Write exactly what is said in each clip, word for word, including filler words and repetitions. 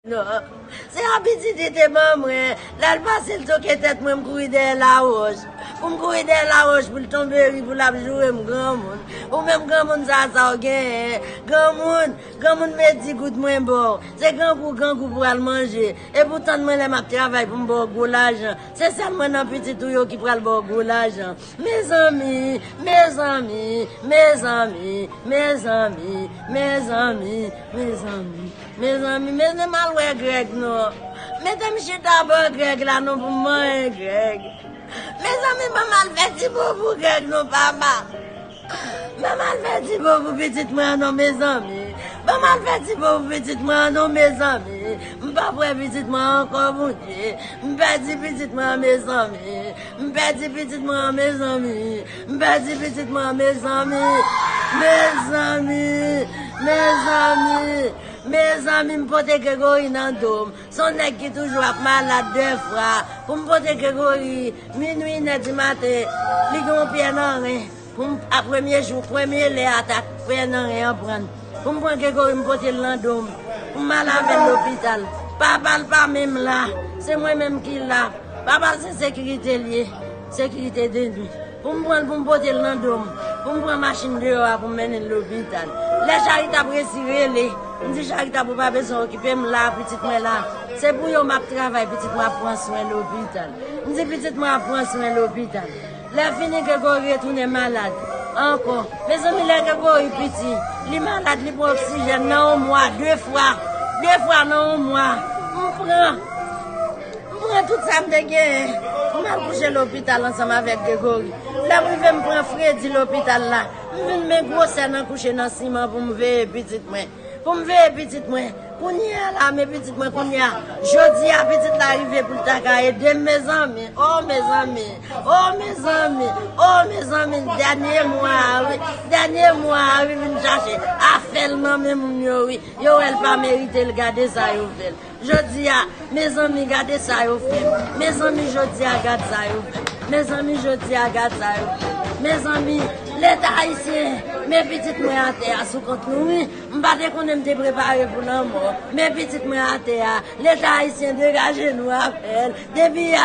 Non. Se abitid li te ban mwen. Lè l pase, l toke tèt mwen, m kouri dèyè lawòch. Pou m kouri dèyè lawòch, pou l tonbe ri, pou l ap joure m, granmoun. Ou menm granmoun sa, sa w genyen? Granmoun, granmoun, met di goud mwen ba w. Se grangou, grangou pou al manje. E pou tann mwen lè m ap travay pou m ba w gwo lajan. Se sèl mwen nan pitit ou yo ki pral ba w gwo lajan. Mezanmi, mezanmi, mezanmi, mezanmi, mezanmi, mezanmi, mezanmi, mezanmi, m al wè Grèg non. Mete m chita bò Grèg la non pou m manyen Grèg. Mezanmi, ban m al fè ti bo pou Grèg non, papa. Ban m al fè ti bo pou pitit mwen an non, mezanmi. Ban m al fè ti bo pou pitit mwen an non, mezanmi. M p ap wè pitit mwen an ankò, Bondye. M pèdi pitit mwen an, mezanmi. M pèdi pitit mwen an, mezanmi. M pèdi pitit mwen an, mezanmi. Mezanmi, mezanmi, mezanmi, m pote Gregory nan do m. Se yon nèg ki toujou ap malad de fwa. Pou m pote Gregory, minwi, inè di maten, li gen yon pyè nan ren. Pou m, a premye jou, premye lè a, ta pyè nan ren an pran. Pou m pran Gregory, m pote l nan do m. Pou m al avè l lopital. Papa l pa menm la. Se mwen menm ki la. Papa l se sekirite l ye. Sekirite de nwi. Pou m pran l, pou m pote l nan do m. Pou m pran machin deyò a, pou m mennen l lopital. Lè Charitab resi rele, m di Charitab ou pa bezwen okipe m la, pitit mwen la. Se pou yo m ap travay, pitit mwen ap pran swen lopital. M di pitit mwen ap pran swen lopital. Lè fini, Gregory retounen malad ankò. Mezanmi, lè Gregory piti, li malad, li pran oksijèn nan yon mwa, de fwa. De fwa nan yon mwa. M pran, m pran tout sa m te genyen. M al kouche lopital ansanm avèk Gregory. Lè m rive, m pran fredi lopital la. M vin men gwosè nan kouche nan siman pou m veye pitit mwen. Pou m veye pitit mwen. Kounye a la, men pitit mwen kounye a. Jodi a, pitit la rive pou l ta ka ede m, mezanmi. O, mezanmi. O, mezanmi. O, mezanmi. Dènye mwa a, wi. Dènye mwa a, wi, vin chache. Afè l nan men moun yo, wi. Yo wè l pa merite l, gade sa yo fè l. Jodi a, mezanmi, gade sa yo fè m. Mezanmi, jodi a, gad sa yo fè m. Mezanmi, jodi a, gad sa yo fè m. Mezanmi, Leta ayisyen, men pitit mwen atè a sou kont nou, wi. M pa te konnen m te prepare pou lanmò. Men pitit mwen atè a. Leta ayisyen, degaje nou avè l. Depi a,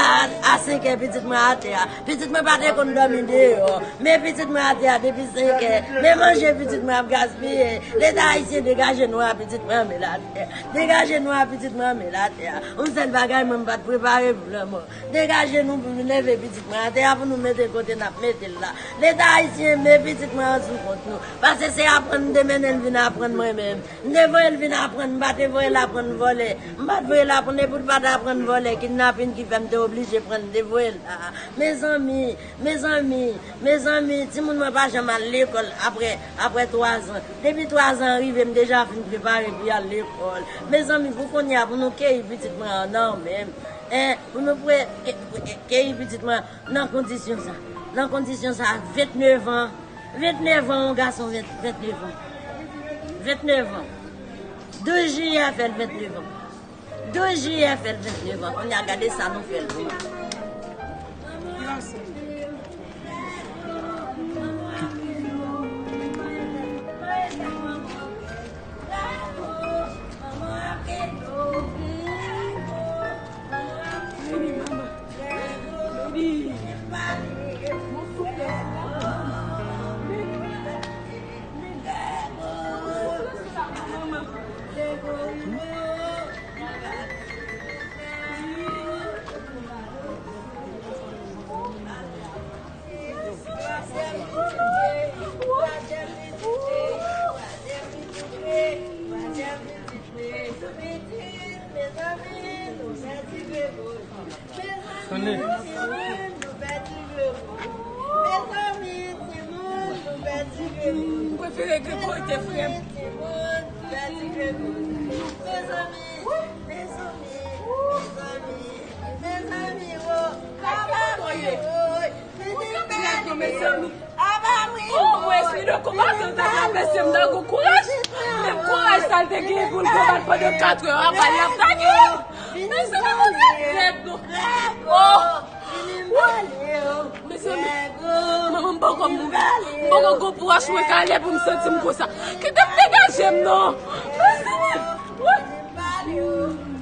a senk è, pitit mwen atè a. Pitit mwen pa te konn dòmi deyò. Men pitit mwen atè a depi senk è. Men manje pitit mwen ap gaspiye. Leta ayisyen, degaje nou a pitit mwen anmè l atè a. Degaje nou a pitit mwen anmè l atè a. Yon sèl bagay, mwen, m pa t prepare pou lanmò. Degaje nou pou nou leve pitit mwen atè a, pou nou mete l kote n ap mete l la. Leta ayisyen, men pitit mwen an sou kont nou. Paske se aprann m te mennen l vin aprann mwen menm. M te voye l vin aprann, m pa te voye l aprann vòlè. M pa t voye l aprann, e pou l pa t aprann vòlè, kidnapin ki fè m te oblije pran l, m te voye l la. Mezanmi, mezanmi, mezanmi, timoun mwen pa janm al lekòl apre, apre twazan. Depi twazan an rive, m deja fin prepare pou y al lekòl. Mezanmi, pou kounye a, pou nou keyi pitit mwen an nan men m. En, pou nou pre, ke, ke, keyi pitit mwen an nan kondisyon sa. Nan kondisyon sa, venntenevan. Venntenevan, yon gason ven, venntenevan. Venntenevan. Douz jiyè fè l venntenevan. Douz jiyè fè l venntenevan. Kounye a, gade sa nou fè l pou nou. Mezanmi, timoun, nou pèdi Gregory. Mezanmi, timoun, nou pèdi Gregory. M prefere Gregory ke frè m. Timoun, nou pèdi Gregory. Mezanmi, mezanmi, mezanmi, mezanmi, o. Papa mwen, o. Vini pale. Mezanmi. Apa mwen. O, mwen, si nou konprann sa k ap pase m nan, gon kouraj. Menm kouraj sa l te genyen pou l konbat pandan kat è, apa l ap ta genyen. Mezanmi, mwen se Grèg, non. O. Mezanmi, manman m poko mouri. M poko gon pwòch mwen k ale pou m santi m konsa. Kite m degaje m, non. Mezanmi. Wi.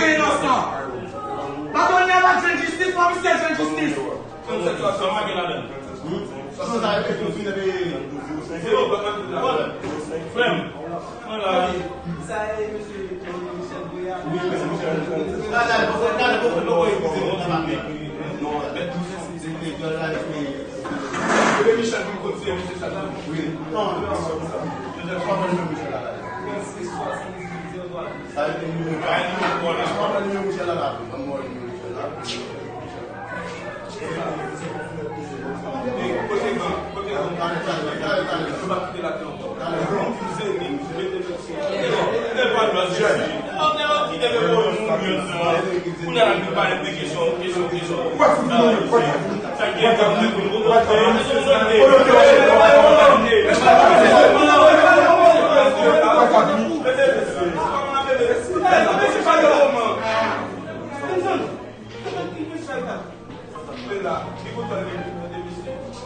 gen inosan. Batwonye a pa jwenn jistis, fò misye jwenn jistis. Tranntsèt swasann, pa gen ladan. Swasann sa yo, epi yo fin nan peyi. Frè m, mwen la. Sa e mesye Michel Boyard. Wi, mesye Michel. Gade, gade, gade, gade, gade, gade. Non, men tou se, se, se, se, Michel ki konn se mesye sa la. Wi. Non, non, non, non. Joseph, pa konn menm Michel la. Trannsis swasann dizuit zewo twa. Sa e nimewo twa. Pa konn nimewo Michel la la. Ban m wè nimewo Michel la.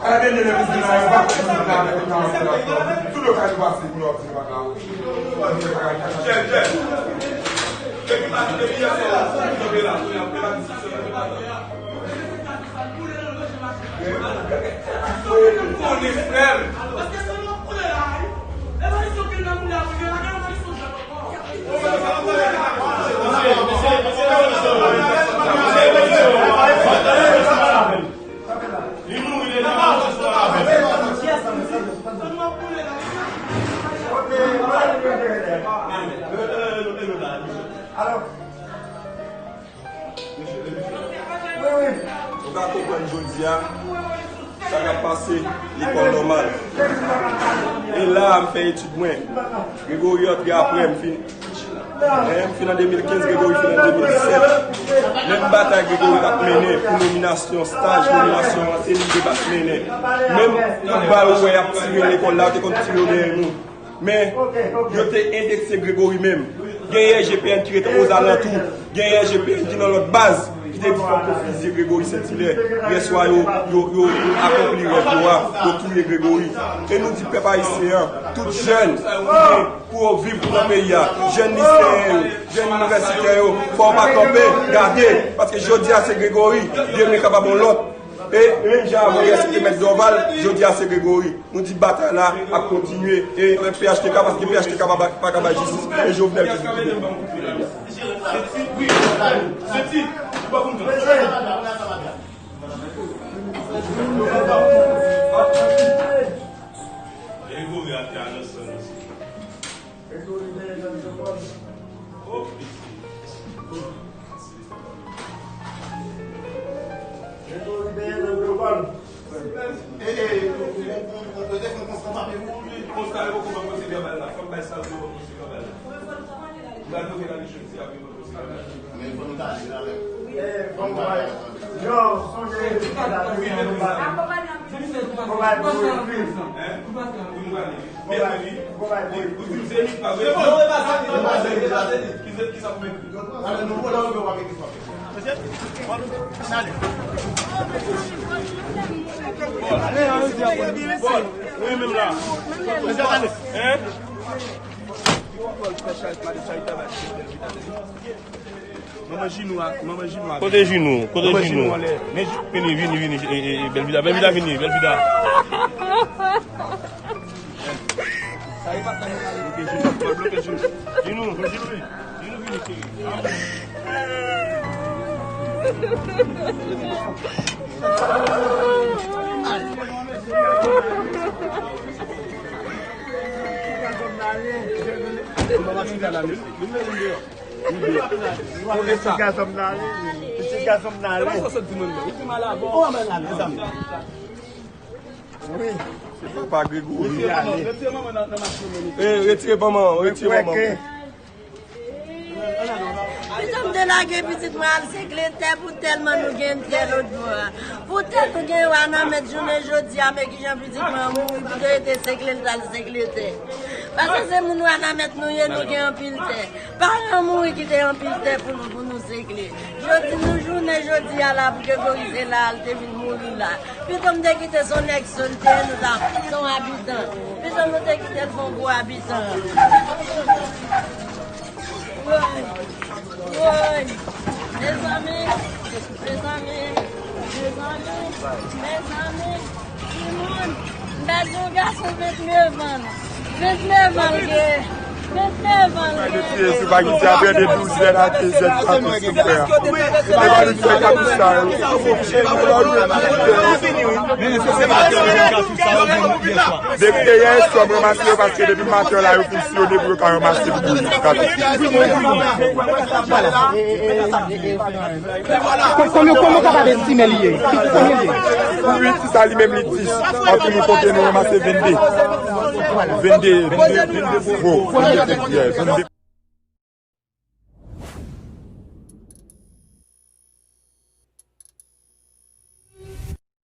Ala bende lè vizite la, yo pa fè moun la avèk nan anfè la. Tout lokal yo pase pou yo ap di pa ka. Jèn, jèn. Depi maten, depi yè swa, yo kenbe la, pou y ap fè la disisyon. Konnen frè m. Li mouri deja, pa sou avè. Alò, mesye, mesye, wi, wi. Ou ka konprann jodi a, sa k ap pase, lekòl nòmal. E la a, m fè etid mwen. Gregory antre apre m, fin, eh, m fin an de mil kenz, Gregory fin an de mil disèt. Menm batay Gregory t ap mennen pou nominasyon, staj nominasyon an, se li te t ap mennen. Menm kout bal ou wè y ap tire lekòl la, yo te konn tire yo dèyè nou. Men, yo te endekse Gregory menm. Gen I G P N ki rete ozalantou. Gen I G P N ki nan lòt baz ki te di fòk yo fizye Gregory Saint-Hilaire. Yèswa, yo, yo, yo, yo akonpli rèv yo a, yo touye Gregory. E nou di pèp ayisyen an, tout jèn ki gen pou yo viv nan peyi a, jèn liseyen yo, jèn inivèsitè yo, fò w pa kanpe, gade, paske jodi a se Gregory, demen kapab yon lòt. E menm jan avanyè se te Mèt Dorval, jodi a se Gregory. Nou di batay la ap kontinye. E avèk P H T K, paske P H T K pa, pa ka bay jistis. E Jovenel toujou tounen. Manman Jinou a, manman Jinou a. Kote Jinou? Kote Jinou? Vini, vini, vini. E, e, e, Belvida, Belvida vini, Belvida. Bloke Jinou, bloke Jinou. Jinou, Jinou, Jinou vini, cheri. Pitit gason m nan ale. Pitit gason m nan ale. Wi. Se papa Gregory. E, retire manman, retire manman. Pitit m te lage pitit mwen al sekle tè pou tèlman nou gen tè lòt bò a. Pou tèt ou gen Wanament jounen jodi a, men kijan pitit mwen mouri, pou te rete sekle l t al sekle tè. Paske se moun Wanament nou ye, nou gen anpil tè. Paran mouri kite anpil tè pou nou, pou nou sekle. Jodi nou jounen jodi a la pou Gregory se la, l te vin mouri la. Pito m te kite se yon nèg sòl te ye, nou ta se yon abitan. Pito m te kite l fè yon gwo abitan. Woy, woy, mezanmi, mezanmi, mezanmi, mezanmi, timoun, m pèdi yon gason vennèf an. Vennèf an l gen. Vennèf an l gen. Mesye, si w pa gen ti apre de douz zè a, trèz zè, katòz zè, frè. E pa nou fè katouch sa yo. Depi yè swa, m ranmase yo paske depi maten la, yo fin siyone pou yo ka ranmase pou yo katouch. Kòman, kòman w kapab estime li ye? Konbyen li ye? Pou uit, sa li menm li dis. Anpil nou konte nou ranmase vennde. Vennde, vennde, vennde gwo. Vennde, vennde, vennde.